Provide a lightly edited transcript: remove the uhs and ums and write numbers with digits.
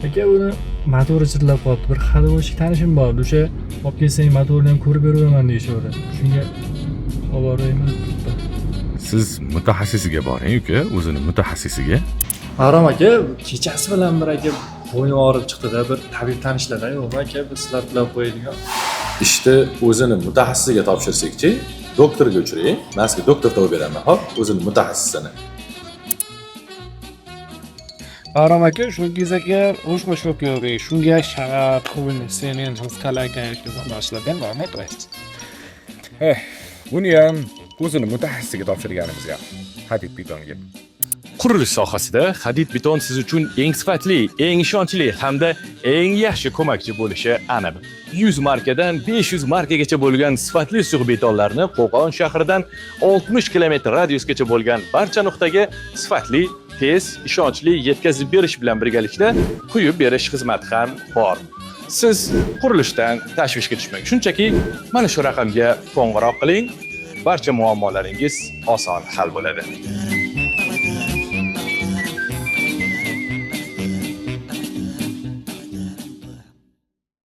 Aka, uni motori chirillab qolibdi. Bir ходовойщик tanishim bor. O'sha olib kelsang, motorini ham ko'rib beraverman deyishyapti. Shunga olib boraymi deb turibman. Siz mutaxassisiga boring, uka, o'zini mutaxassisiga. Bahrom aka, kechasi bilan bir aka bo'yni og'rib chiqdi-da, bir tabib tanishlardan yo'qmi aka, biz sizlar bilan qo'yadigan. Ishni o'zini mutaxassisiga topshirsak-chi, doktorga uchrang. Men sizga doktor topib beraman, hop, o'zini mutaxassisini. Bahrom aka, shunga shunga Eh, buni ham o'zini mutaxassisiga topshirganimiz yaxshi. Hadid betonga. Qurilish sohasida Hadid beton siz uchun eng sifatli, eng ishonchli hamda eng yaxshi ko'makchi bo'lishi aniq. 100 markadan 500 markagacha bo'lgan sifatli suyuq betonlarni Qo'qon shahridan 60 kilometr radiusgacha bo'lgan barcha nuqtaga sifatli, tez, ishonchli yetkazib berish bilan birgalikda quyib berish xizmati ham bor. Siz qurilishdan tashvishga tushmang. Shunchaki mana shu raqamga qo'ng'iroq qiling, barcha muammolaringiz oson hal bo'ladi.